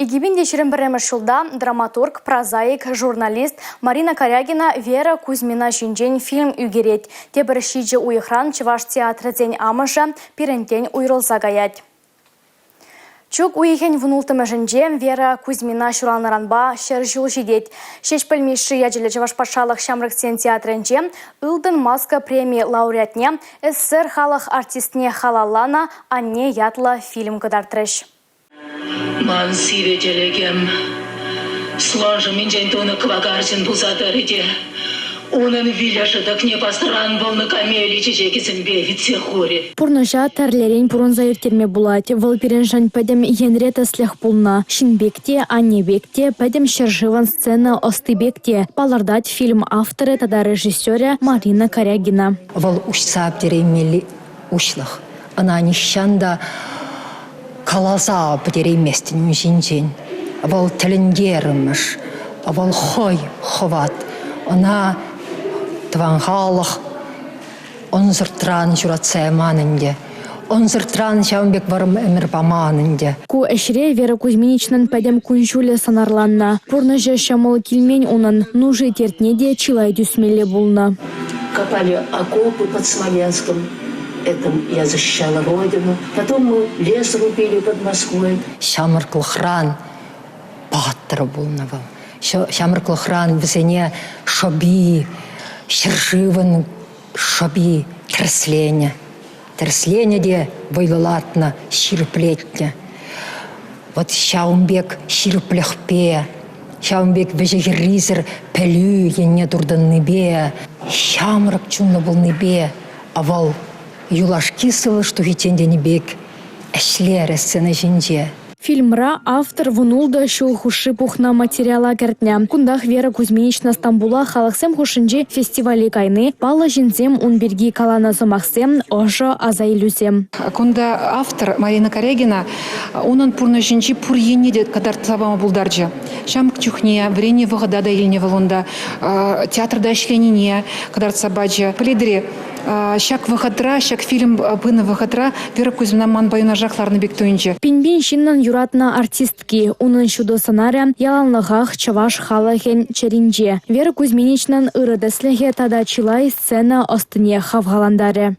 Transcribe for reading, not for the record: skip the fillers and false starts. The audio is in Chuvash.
2021 ҫулта драматург, прозаик, журналист Марина Карягина Вера Кузьмина ҫинчен фильм ӳкерет. Тепӗр ҫичӗ уйӑхран чӑваш театрӗсен амӑшӗ пирӗнтен уйрӑлса каять. Чӳк уйӑхӗн вунулттӑмӗшӗнче Вера Кузьмина ҫуралнӑранпа 100 ҫул ҫитет. Ҫеҫпӗл Мишши ячӗллӗ Чӑваш патшалӑх ҫамрӑксен театрӗнче «Ылтӑн маска» преми лауреатне СССР халӑх артистне халалланӑ «Анне» ятлӑ фильм кӑтартрӗҫ. Ман сивӗ тӗлӗкӗм слон шӑмминчен тунӑ кӑвакарчӑн пулса тӑрӗ те унӑн вилӗ шӑтӑкне пасран пулнӑ камели чечекӗсемпе витсе хурӗ. Пурнӑҫа тӗрлӗрен пурӑнса ирттерме пулать. Вӑл пирӗншӗн пӗтӗм енре тӗслӗх пулнӑ. Ҫын пек те, анне пек те, пӗтӗм ҫӗршывӑн сцена ӑсти пек те, палӑртать фильм авторӗ тата режиссерӗ Марина Карягина. Вӑл уҫса пӗтереймелли уҫлӑх. Ӑна нихҫан та каласа пӗтерейместӗн ун ҫинчен. Вӑл тӗлӗнтермӗш, вӑл хӑй хӑват. Ӑна тӑван халӑх ӑнсӑртран ҫуратса яман ӗнтӗ. Ӑнсӑртран ҫавӑн пек вӑрӑм ӗмӗр паман ӗнтӗ. Ку ӗҫре Вера Кузьминичнӑн пӗтӗм кун-ҫулӗ сӑнарланнӑ. Пурнӑҫӗ ҫӑмӑл килмен унӑн, нуши-тертне те чылай тӳсмелле пулнӑ. Копали окопы под Смоленском. Это я защищала Родину. Потом мы лес рубили под Москвой. Ҫамрӑклӑхран паттӑр пулнӑ вӑл. Ҫамрӑклӑхран вӗсене шӑпи, ҫӗршывӑн шӑпи тӗрӗсленӗ. Тӗрӗсленӗ те вӑйлӑлатнӑ, ҫирӗплетнӗ. Вот ҫавӑн пек ҫирӗплӗхпе, ҫавӑн пек вӗҫӗ-хӗррисӗр пӗлӳ енне туртӑннипе, ҫамрӑк чунлӑ пулнипе вӑл юлашки сывлӑш тухиччен тенӗ пек ӗҫлерӗ сцена ҫинче. Фильмра автор вунултӑ ҫул хушши пухнӑ материала кӗртнӗ. Кунтах Вера Кузьминична Стамбула халӑхсем хушшинчи фестивале кайни, паллӑ ҫынсем ун пирки каланӑ сӑмахсем, ӑшӑ асаилӳсем. Кунта автор Марина Карягина унӑн пурнӑҫӗнчи пур енне те кӑтартса пама пултарчӗ. Ҫамрӑк чухне вӗреннӗ вӑхӑта та илнӗ вӑл унта, театрта ӗҫленине кӑтартса пачӗ. Пӗлетӗр-и, ҫак вӑхӑтра, ҫак фильм пынӑ вӑхӑтра Вера Кузьмина манпа юнашарах ларнӑ пек туйӑнчӗ. Пин-пин ҫыннӑн юратнӑ артистки, унӑн ҫутӑ сӑнарӗ яланлӑхах чӑваш халӑхӗн чӗринче. Вера Кузьминичнӑн ырӑ тӗслӗхӗ тата чылай сцена ӑстине хавхалантарӗ.